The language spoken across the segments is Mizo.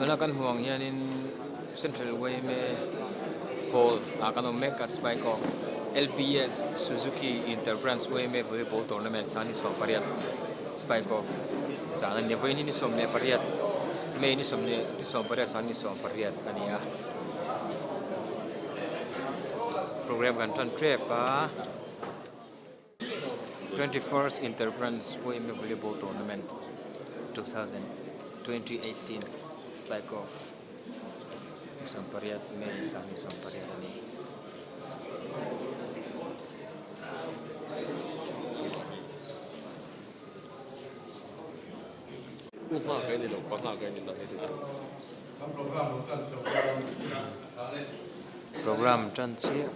Tuna kan hmuh ang hianin Central yma Hall ah kan awm mek a, Spike of LPS Suzuki Inter Branch yma Volleyball Tournament 2018 Spike of zan a ni a, vawiin hi ni 18 May ni 18 2018 a ni a. Program kan tan tep a. 21st Inter-Branch YMA Volleyball Tournament 2000 2018 Spike Off 18 May 2018 a ni. U hma ka ni lo, pa hma ka ni lo hei chu. Program tan chiah.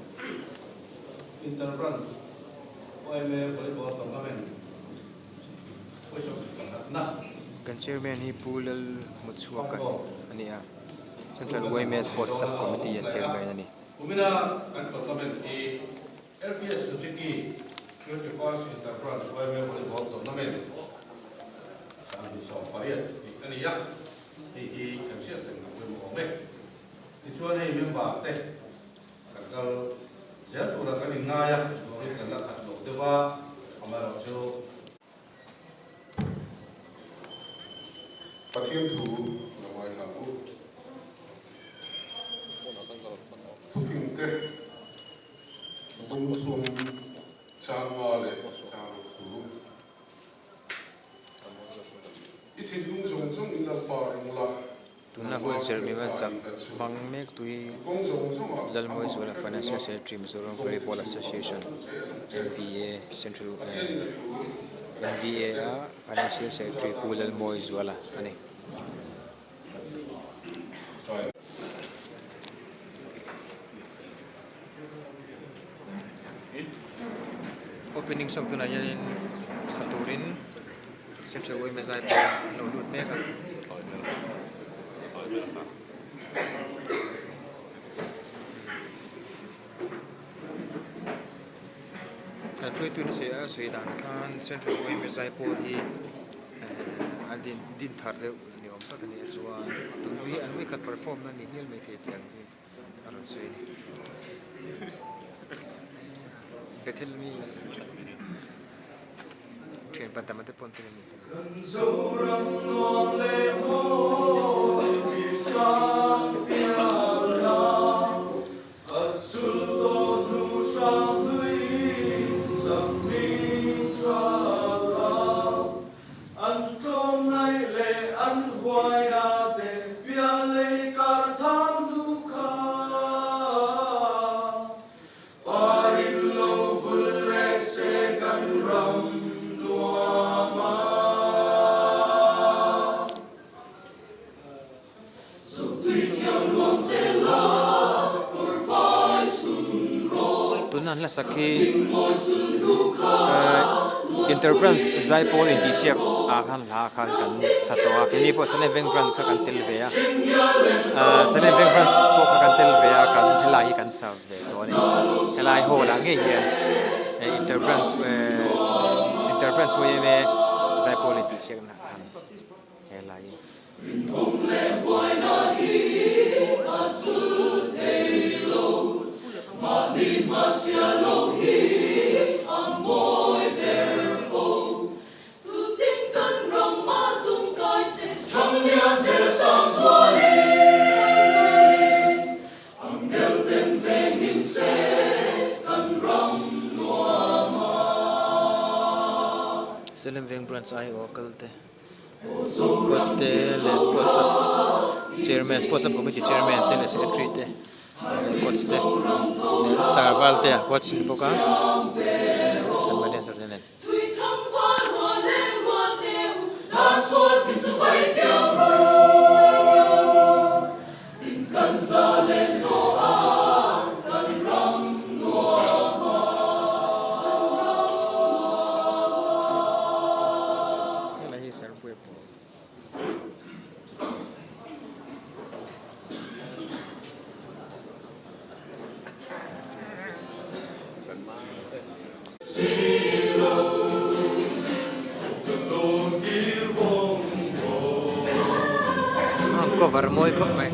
Inter-Branch YMA Volleyball Tournament pawisa pakhatna. Kan Chairman hi Pu Lalmuchhuaka a ni a, Central YMA Sports Sub Committee a Chairman a ni. Kumina kan tournament hi LPS Suzuki 21st Inter-Branch YMA Volleyball Tournament 2018 tih a ni a, hei hi kan hriat reng a pawimawh awm e. Tichuan hei member te Kan kal zel tura kan inngai a, dawrin kan la khat lo deuh a, amaherawhchu. Pathian thu lo ngaithla ang u. Thufingte bungthum changa leh chang thu. I thinlung zawng zawng in Lalpa ring la. Tuna hun serh mi hmansak hmang mek tui Lalmawizuala Financial Secretary Mizoram Volleyball Association, MVA, Central MVA a Financial Secretary Pu Lalmawizuala a ni. Opening song tunah hianin sa turin Central yma zai pawh an lo lut mek a. Kan hruaitu nasa a sawi dan khan Central yma zai pawh hi an din din thar deuh ni awm tak a ni a chuan tun hi an vawikhat perform na ni hial maithei tih ang chi. A rawn sawi a ni. Bethel mi thian pan tam te pawn tel a ni. Tuna an hlasak hi Inter Branch Zaipawl intihsiak ah khan hla khan kan sa tawh a keini pawh Salem Veng Branch kha kan tel ve a Salem Veng Branch pawh kha kan tel ve a kan helai hi kan sa ve tawh a ni helai hall ah ngei hian Inter Branch Inter Branch yma Zaipawl intihsiak na khan helai hi. Salem Veng Branch aiawh kal te. Coach te leh sports sub chairman sports sub committee chairman te leh secretary te leh coach te leh sarval te a coach ni bawk a an manager te nen. Helai hi Serpuia pawl. cover mawi khawp mai.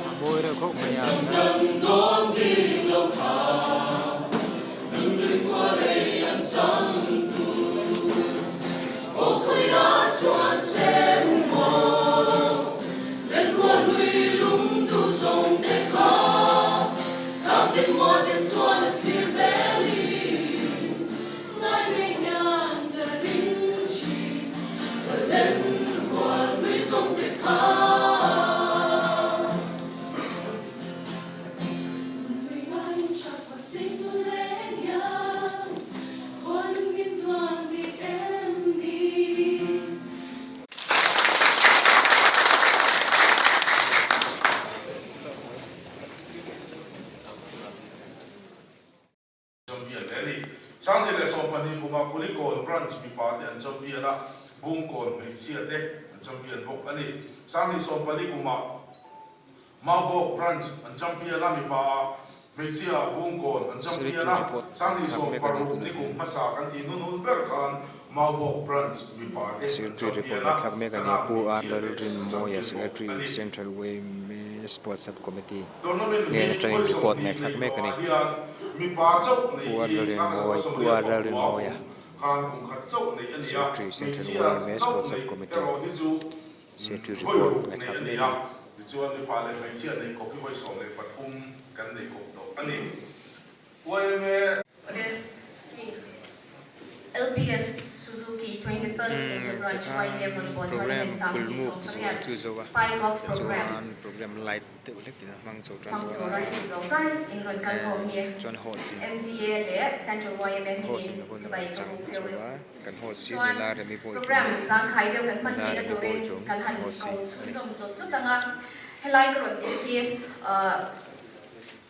A mawi reuh khawp mai a. Champion a ni. 2012 kuma Kulikawn Branch mipa te an champion a, Bungkawn hmeichhia te an champion bawk a ni. 2014 kuma Maubawk Branch an champion a, mipa ah hmeichhia ah Bungkawn an champion Secretary a, report Sanghnih thlak sawm mek a ni paruk tunah ni hian. kum hmasa kan tih hnunhun ber khan Maubawk Branch mipa te an Secretary champion report a, thlak mek a ni. Tana Pu R hmeichhia te an Lalrinmawia, champion bawk Secretary, a ni. Central YMA Sports Sub Committee Tournament hi hnen atangin vawi report 20 ngaihthlak nei mek a ni. tawhah hian mipa chauh nei Pu R hi Lalrinmawia, Pu R 1984 Lalrinmawia, kum khan kum khat chauh nei a ni a, Secretary, Central hmeichhia YMA chauh Sports Sub nei Committee. erawh hi chu Secretary Vawi report ruk nei ngaihthlak a ni mek a, a ni. tichuan mipa leh hmeichhia nei kawp hi vawi 13 kan nei kawp tawh a ni. YMA. Awle, hei LBS Suzuki 21st Inter Branch YMA Volleyball Program Tournament sang hi kulmuk sawm zual pariat chu zo a, Spike Off Program chuan program light deuh hlek in a hmang chho tan hmang dawn tura a, heti zo zai in rawn kal khawm hi chuan host in MVA leh Central YMA host in hmingin hun chibai a ka chang buk chho cheu e. a, kan host hi Chuan nula Remi Bawitlung program zangkhai deuh kan hman nula theihna Remi turin Bawitlung kan han host ko hi a ni. chhunzawm zawt zut ang a, helai ka rawn tih hi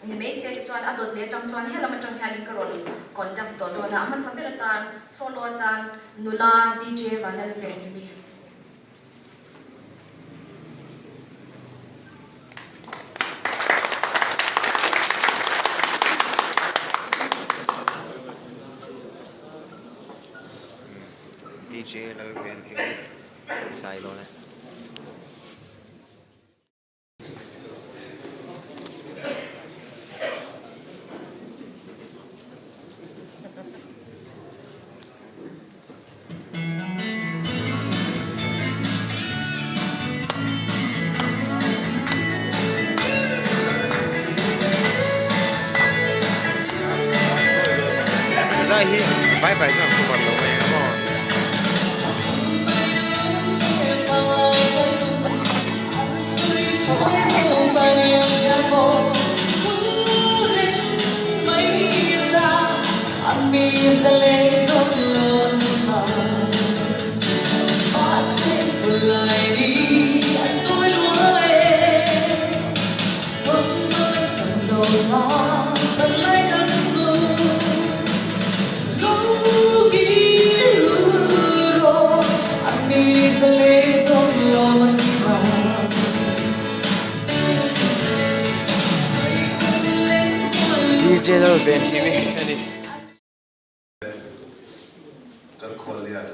ni mai se tichuan a dawt leh atang chuan helam atang hianin ka rawn conduct tawh dawn a, a hmasa ber atan solo atan nula DJ Vanel Venhimi. DJ Lalvenhimi zai dawn e. Zai hi vai vai chuan cover lo mai ang maw. DJ Lalvenhimi a ni. Kan khuallian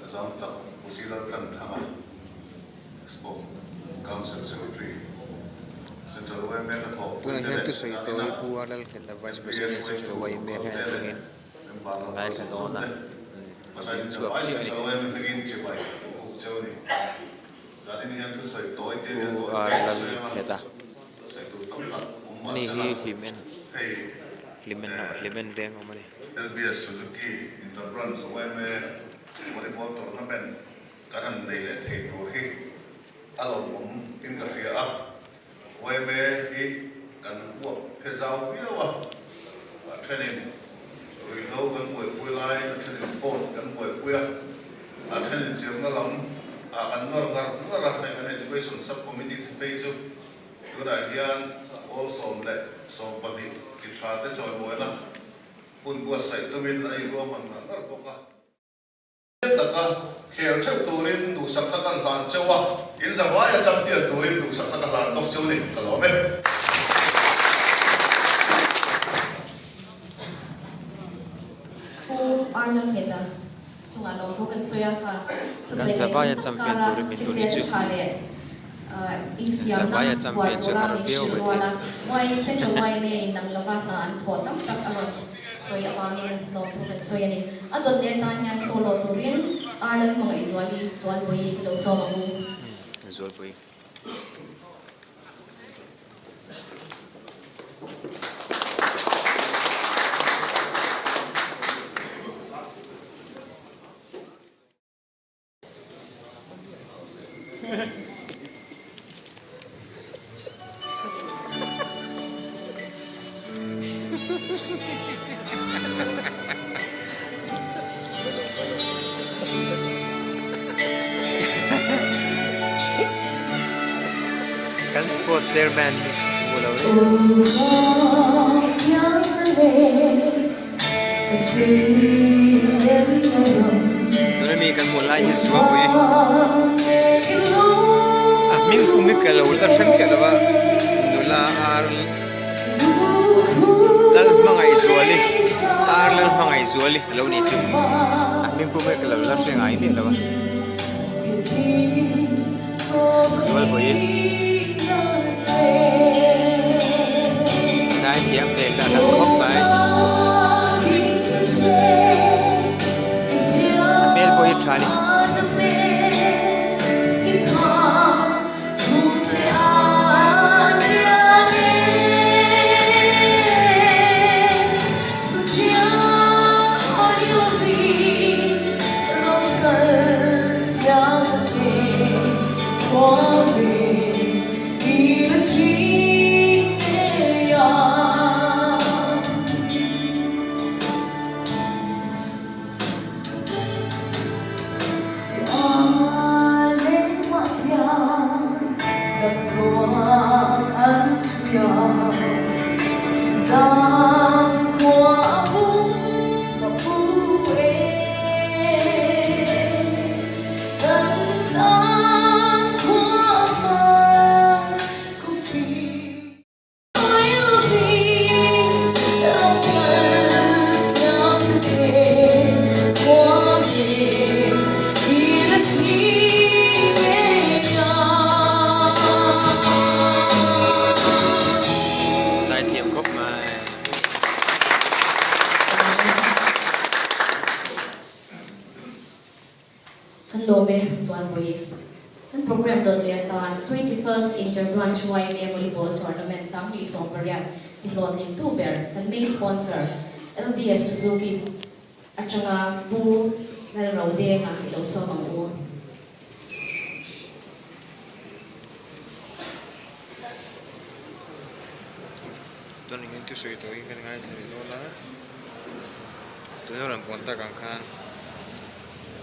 zam tak Pu Silal Tlanthanga, Sport Council Secretary, Central YMA ka thawhpui Tunah te hian leh thusawi zanina tawi Pu Lalnghet a Vice MPS President Central hruaitu YMA local hian te leh atangin member kan local ngaithla zawng dawn zawng a, te a Pasain din chhuak Vai chiah a ni. Central YMA hmangin chibai buk cheu a ni. Zanin hian thusawi tawi te Pu leh tawi R te ka sawi ang a, Lalngheta sawi tur tam tak awm ani mahsela hi Hlimen hei Hlimen Hlimen veng awm a ni. LBS Suzuki Inter-Branch YMA Volleyball Tournament kan han nei leh thei tur hi a lawmawm in ka hria a, YMA hi kan huap phe zau viau a, a thenin ruihhlo kan buaipui lai, a thenin sport kan buaipui a. A then inzirna lam ah kan nawr ngar ngar a, hei kan Education Sub Committee te phei chu tunah hian pawl 12 ti tha te chawimawina hun buatsaih tumin an inruahman ngar ngar bawk a. Taka khel theuh turin duhsakna kan hlan cheu a, in zavaia champion turin duhsakna ka hlan bawk cheu ni, ka lawm e. Pu Arnold Mehta chungah lawmthu kan sawi a, kha Kan thusawi zavaia ngaihnawm tak champion kara turin min tuni hrisel chu. tha leh infiamna Zavaia huar champion chu tura har min viau hrilh mai rual a, thei. Y Central YMA in dang lova hna an thawh tam tak a rawn sawi avangin lawmthu kan sawi a ni. A dawt leh tan hian solo turin Arnold Hmangaihzuali Zualpui lo sawm ang u. Zualpui. Kan sport chairman hmu lo reng. Tuna mi kan hmuh lai hi Zuapui a hming pum hi ka lo la hrem kher lo va, nula ar Lalhmangaihzuali ar Lalhmangaihzuali a lo nih chu a hming pum hi ka lo la hre ngai miah lo va. Zualpui Zaithiam ve ka hlauh khawp mai. A hmel pawh hi tha a ni. Zaithiam khawp mai. Kan lawm e Zualpui. Kan program dawt leh atan 21st Inter-Branch YMA Volleyball Tournament 2018 tihlawhtling tu ber kan main sponsor LBS Suzuki atanga Pu Lalrodenga i lo sawm ang u. Chuan engin thusawi tawhin kan ngaithla leh dawn a, tuna rawn puan tak ang khan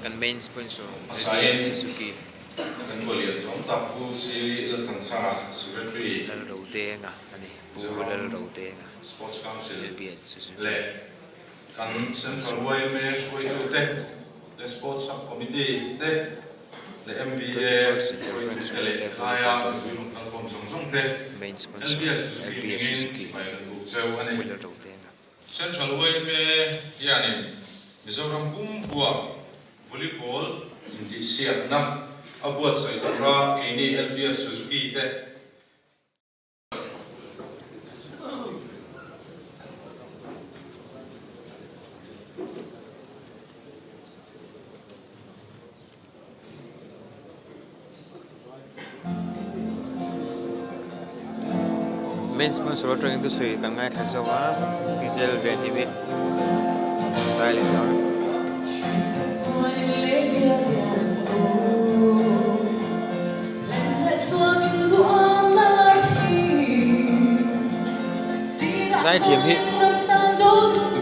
kan main sponsor LBS Suzuki Kan Kualian zawng tak Pu Si Lalthangthanga Secretary Lalrodenga a ni, Pu Mizoram Lalrodenga Sports Council LBS Suzuki. Leh kan Central YMA hruaitute leh Sports Sub Committee te leh MBA hruaitute leh helaia mipui rawn kalkhawm zawng zawng te LBS Suzuki hmingin chibai kan buk cheu a ni. Central YMA hianin Mizoram pumhua Volleyball intihsiakna a buatsaih tura keini LBS Suzuki te Main sponsor atangin thusawi kan ngaithla zo a diesel ve ni hi zai leh dawn. Zaithiam hi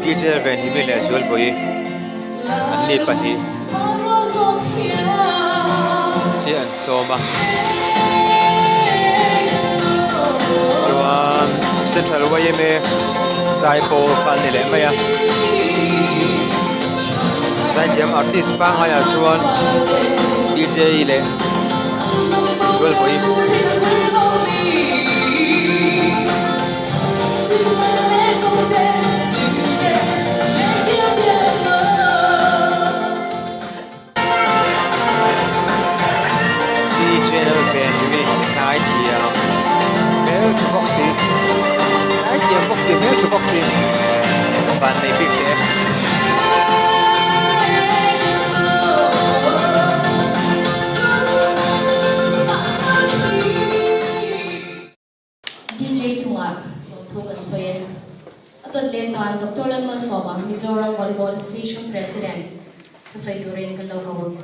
Gijel Venhimi leh Zualbawi an ni pahnih. te an sawm a chuan Central yma zaipawl kha an ni leh mai a zaithiam artist pangngai ah chuan DJ leh Zualbawi. Channel ven hi zaithiam hmeltha bawk si zaithiam bawk si hmeltha bawk si van nei bik teh e. DJ chungah lawmthu kan sawi e. A dawt leh tan Doctor Lalmalsawma, Mizoram Volleyball Association President thusawi turin kan lo ho ang.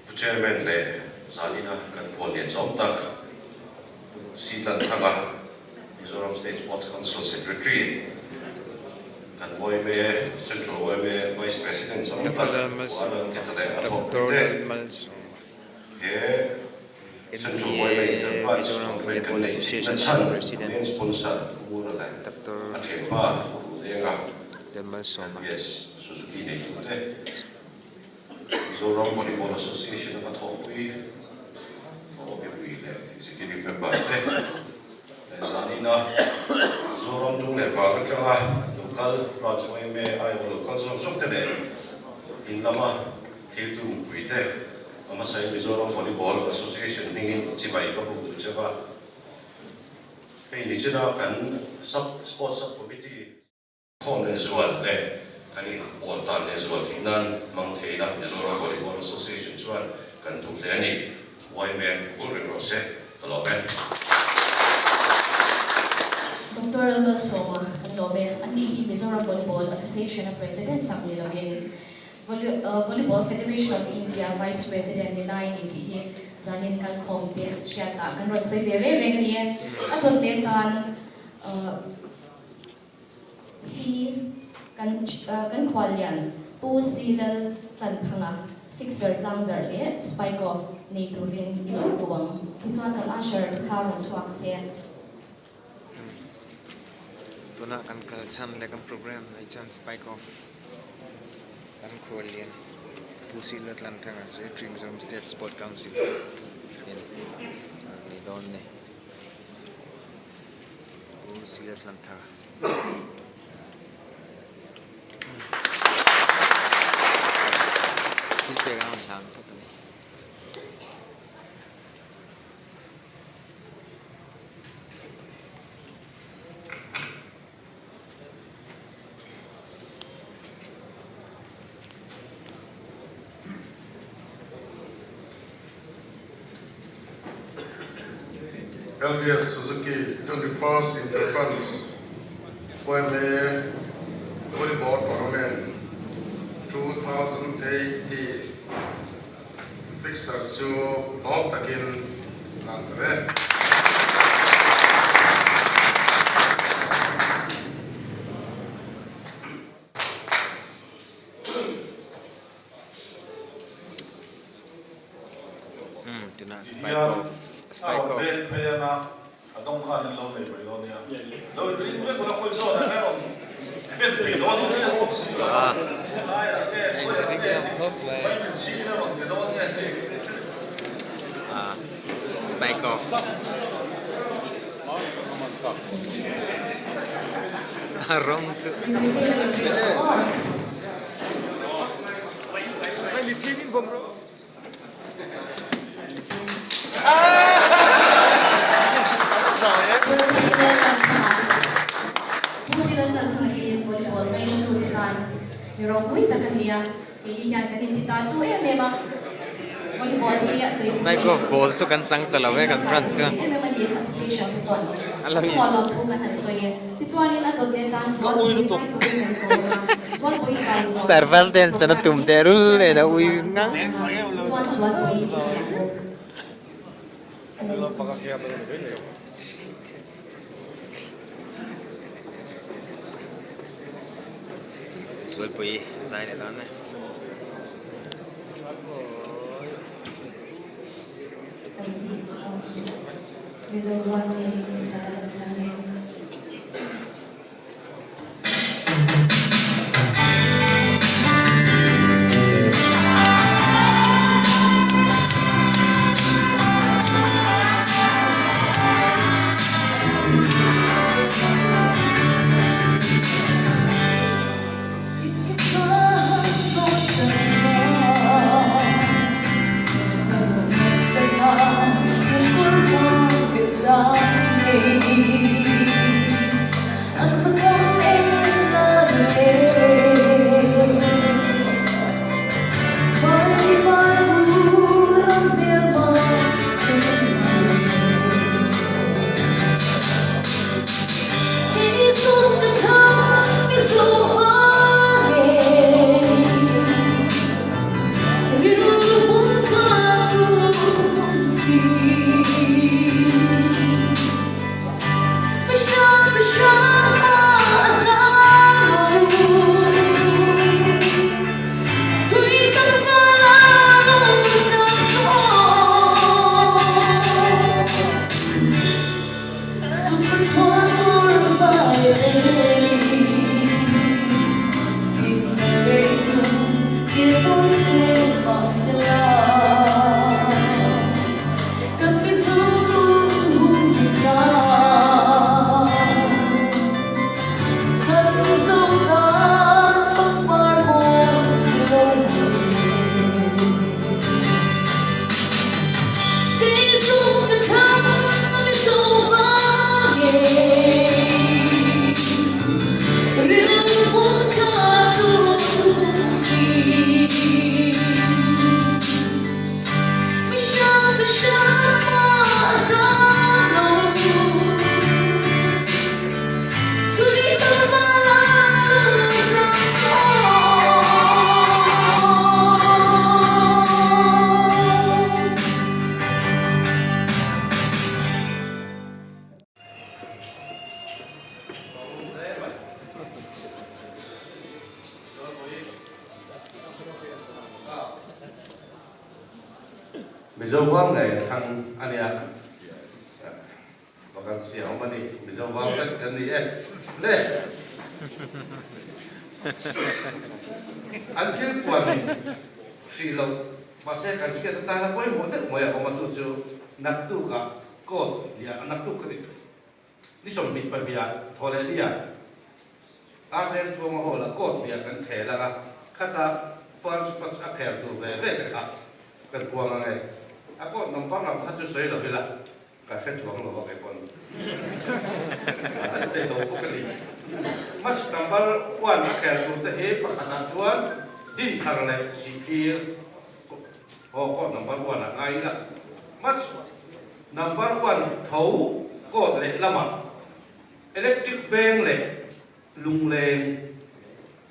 Pu Chairman leh zanina kan khuallian chawm tak Pu Sitlanthanga, Mizoram State Sports Council Secretary, kan yma Central yma Vice President chawm tak Pu Anand Kheta leh a thawkpui te he Central yma Inter-Branch Tournament kan neih theihna chhan main sponsor Pu Mura leh a thianpa Pu Ruhlenga, LBS Suzuki neitute. Mizoram Volleyball Association a ka thawhpui Thawhpui leh Executive Member te leh zanina Mizoram dung leh vang atanga local branch yma aiawh local zawk zawk te leh in lama thiltu mipui te a hmasain Mizoram Volleyball Association hmingin chibai ka buk duh che va. Hei ni china kan Sub Sports Sub Committee. Khawm leh zual leh kan in pawl tan leh zual theih nan hmang thei ila Mizoram Volleyball Association chuan kan duh hle a ni. Yma vul reng rawh se, ka lawm e. Doctor Lalmalsawma kan lawm e. Ani hi Mizoram Volleyball Association a President chak ni loin Volleyball Federation of India Vice President ni lai ni tih hi zanin kalkhawm te hriatah kan rawn sawi ve reng reng a ni e. A dawt leh tan Si, Kan kan khuallian Pu Si Lal Tlanthanga fixer tlangzarh leh spike off nei turin i lo ko ang. Tichuan kan usher te kha rawn chhuak se. Tunah kan kal chhan leh kan program nei chuan spike off kan khuallian Pu Si Lal Tlanthanga Secretary Mizoram State Sport Council in nei dawn a ni. Pu Si Lal Tlanthanga. Thil pek a rawn hlang phawt a ni. LBS Suzuki 21st Interfront YMA Volleyball Tournament 2018 fixture chu hlawm takin lan sa ve. Tihian a rawn veng phei anga a dawng khan in lo nei mai dawn nia. Lo in ring vek ula khawi zawn ah nge rawn ben phei dawn in riak bawk si lo a. Helaiah nge khawiah nge mai min chhing in a rawn pe dawn nge ni. Spike off. Rawng chu. Pu Silaltlanthanga hi volleyball ngainatute tan mi ropui tak a ni a, keini hian kan inti ta tu em em a, volleyball hi a tui Spike off ball chu kan chang ta lo e kan branch chuan. Em em a ni, association te paw'n A lo ni. chhuah loh thu kan han sawi e. Tichuanin a dawt leh tan zualpui zai turin kan kawm a, zualpui zai zawh Server ten sana tum teh rul nen a ui ngang. Chuan zualpui i hmu bawk. Zualpui zai leh dawn e. Mizo val ngei a thlang a nia. Va kan sia awm a ni. Mizo val vek kan ni e. Le! An thil puan hrih loh mahse kan hriat atana pawimawh deuh mai a awm a chu chu naktukah court nia naktuk ka ti. Ni 22 ah Thawhlehnia Arden Thuama Hall ah court hniah kan khel ang a, khata first match a khel tur ve ve te kha kan puang ang e. A court number lam kha chu sawi lo ila ka hre chuang lo a kei pawn an tei lo bawk a ni. Match number one a khel tur te hi pakhat ah chuan Dinthar leh Sihphir aw court number one ah ngai ila match Number one tho court leh lamah electric veng leh lungleng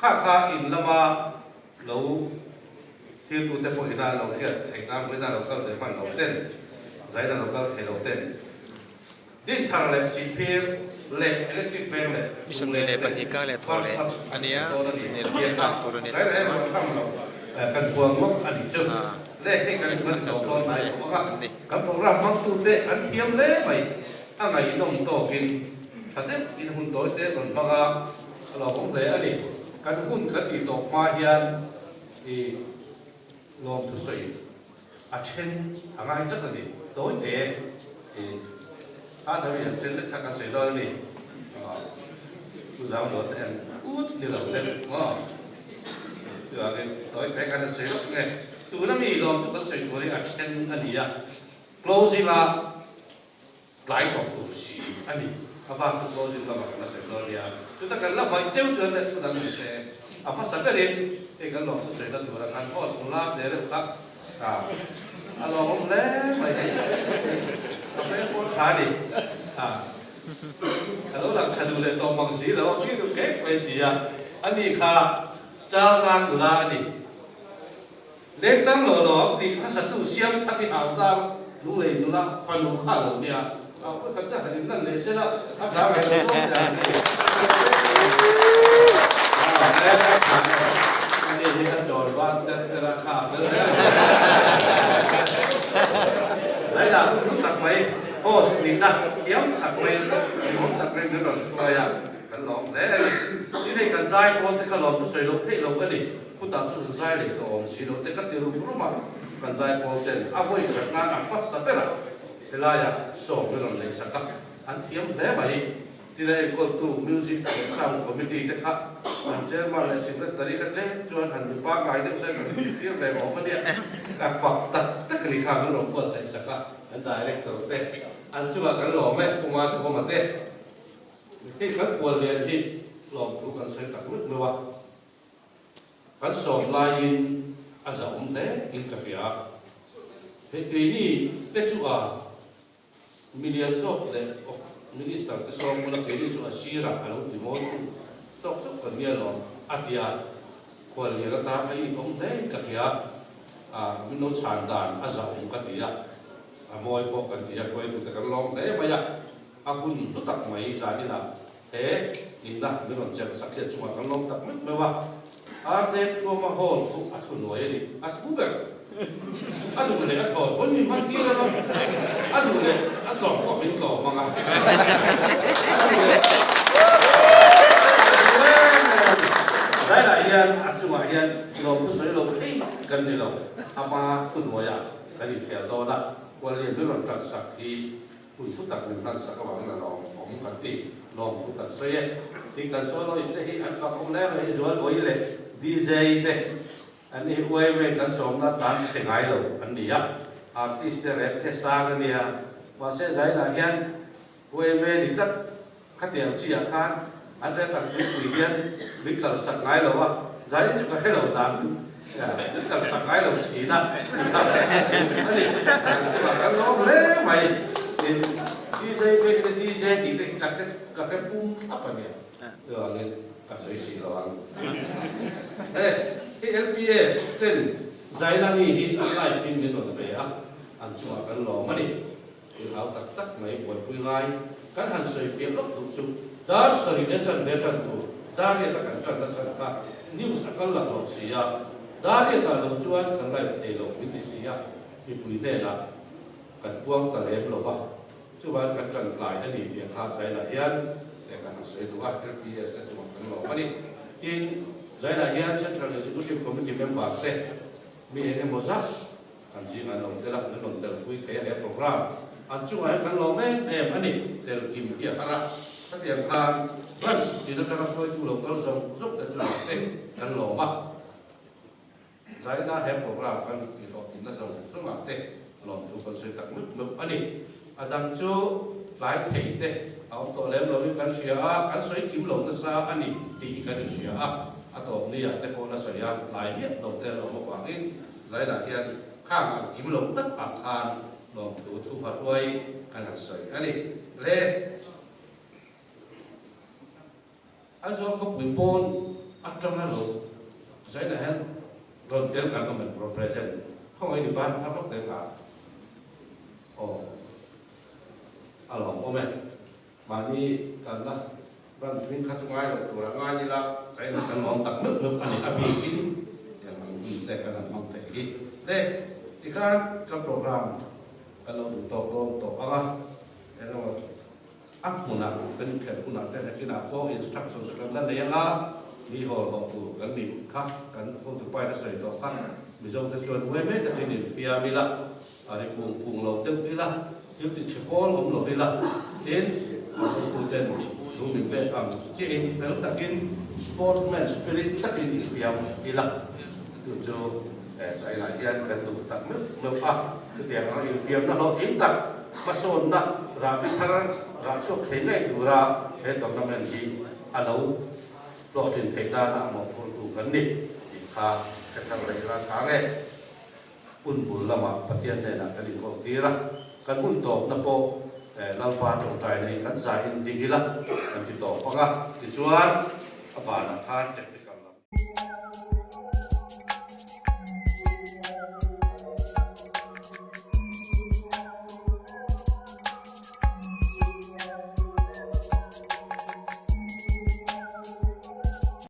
kha kha in lama lo thiltute pawhin a lo hriat theih nan vawiin a lo kal ve hman lo ten, zain a lo kal thei lo ten Dinthar leh Sihphir leh electric veng leh Mi sawmhnih leh pahnih kar leh thaw leh a nia, 22 tlang tur a ni tih chuan kan puang ngawt a nih chu le hei kan hman tawh dawn hnai tawh bawk a kan program hmangtute an thiam hle mai a ngaihnawm tawkin tha deuh in hun tawi te rawn hmang a a lo awm hle a ni kan hun kan tih tawh hma hian i lawm thusawi A then a ngai tlat a ni. Tawi te i a dang in an then lek kha kan sawi dawn a ni. Chu zam lo te en ut ni lo lek maw. Chuvangin tawi te kan han sawi lawk nge. Tuna mi lawm chu kan sawi tur hi a then a ni a. Closing a tlai tawh tur si a ni. A bak chu closing lamah kan la sawi dawn nia. Chuta kan la hmai cheu chuan leh thu dang ni se. A hmasa berin hei kan lawm chu sawina tura khan host nula hle reuh kha a lawmawm hle mai hei. A hmel pawh tha a ni. A lo lang tha duh leh tawh mang si lo a, mi duh kek mai si a. Ani kha Chaltlang nula a ni. Lengtang law law tih hmasatu siam thak i hau tang lunglei nula fanu kha lo nia. A khat te han in lan leh sela a tha ve lo zawk te an ni. nihna thiam tak maiin, hlimawm tak maiin min rawn hruai a, kan lawm hle a ni. Tin hei kan zai pawl te kha lawm chu sawi loh theih loh a ni. Khutah chu zan zai leh tawh awm si loh te ka ti rum rum a, kan zai pawl ten a vawi khat nan a hmasa ber a, helaiah sawm min rawn neih sak a, an thiam hle mai. Tin a enkawltu Music leh Sound Committee te kha an Chairman leh Secretary kha tlem chuan han mi pangngai deuh se kan intir ve awm a nia. Ka fak tak tak a ni kha min rawn buatsaih sak a, an Director te an chungah kan lawm e, Puma Duhawma te. Hei kan kual lian hi lawmthu kan sawi tak meuh meuh a, kan sawm laiin a zahawm hle in ka hria. Hei keini te chu a Milian zawk leh of Minister te sawm bula keini chu a sirah a lo ti mawi tu tawk chauh kan nia lawm a ti a, khuallian atan a in awm hle in ka hria a, min lo chhan dan a zahawm ka ti a, a mawi pawh kan ti a, hruaitute kan lawm hle mai a, a hun hlu tak mai zaninah he nihna min rawn chelh sak hi a chungah kan lawm tak meuh meuh a, Arte Thuama Hall chu a thuhnuai a ni, a thu ber. A duh leh a thawn pawn min hman tir anga, a duh leh a tlawm pawh min tlawm anga, a duh leh Zailah hian a chungah hian lawmthu sawi lo thei kan ni lo, ama thuhnuaiah kan inkhel dawn a, Khuallian min rawn ṭan sak hi Hun thu tak min hmansak avangin a lawm awm kan ti, lawmthu kan sawi e. Tin kan soloist te hi an fak awm hle mai, Zualbawi leh DJ te an ni hi YMA kan sawmna tlan chhe ngai lo an ni a, artist te rep te sang a nia, mahse zainah hian YMA ni tlat khatiang chi ah khan an rep ang tuipui hian min kalsak ngai lo a, zain chu ka hre lo dan min kalsak ngai lo thin a, a ni chungah kan lawm hle mai. Tin, DJ phei khi chu DJ tih te khi ka hre ka hre pum thlap a nia, chuvangin ka sawi hrih lo ang. He hi LPS ten zaina mi hi an live in min rawn ve a, an chungah kan lawm a ni. Thil hau tak tak mai buaipui ngai kan han sawi fiah lawk duh chu dar sarih leh chanve tan tur Dariat-a kan tan na chhan kha news a kal lak lo si a, Dariat-ah lo chuan kan live thei lo min ti si a, mipui hnenah kan puang ta lem lo va, chuvangin kan tan tlai a ni tih kha Zainah hian leh kan han sawi duh a, LPS te chungah kan lawm a ni. Tin, Zainah hian Central Executive Committee member te mi eng emaw zat Kan zing an lo tel a, min rawn telpui thei a he program an chungah hian kan lawm em em a ni, tel kim hi a har a, khatiang khan branch tin atanga hruaitu lo kal zawng zawng te chungah te kan lawm a, zaina he program kan tihhlawhtlinna zawng zawngah te lawmthu kan sawi tak meuh meuh a ni. A dang chu tlai thei te a awm tawh lem loin kan hria a, kan sawi kim lo nasa a ni tih hi kan inhria a, a tawp ni ah te pawh la sawi a, tlai miah lo te an awm avangin Zailah hian khang ang kim lo tak ah khan lawmthu thuhma hruai kan han sawi a ni. Le Aizawl khawpui pawn atanga lo Zailah hian rawn tel kan awm em rawn present khawngaih ni ban phar lawk tel ka aw a lawmawm e. Mahni kalna branch hming kha chu ngai loh turah ngai ila China kan lawm tak meuh meuh a ni a bikin tiang ang hun te khan an hmang theih hi. Le tikhan kan program kan lo duh tawk dawn tawh ang a, eng emaw a hmunah kan inkhelh hunah te nakinah pawh instruction te kan la nei ang a, mi hawl hawh tur kan nih kha kan hotu pain a sawi tawh kha Mizo te chuan uai mai takin infiam ila. A ri pung pung lo deuh ila, thil ti chhe pawl awm lo ila, tin, a hmutu ten thu min pek ang chiahin fel takin sportman spirit takin infiam ila, chu chu zailah hian kan duh tak meuh meuh a, chutiang anga infiamna hlawhtling tak hmasawnna rahbi thar rah chhuak thei ngei tura he tournament hi a lo hlawhtlin theih nana a mawhphurtu kan ni tih kha hre thar leh ila chhang e. Hun bul lamah Pathian hnenah kan inhawk tir a, kan hun tawpna pawh Lalpa tawngtaina in kan zah in ding ila kan ti tawp ang a, tichuan a banah khan technical lam.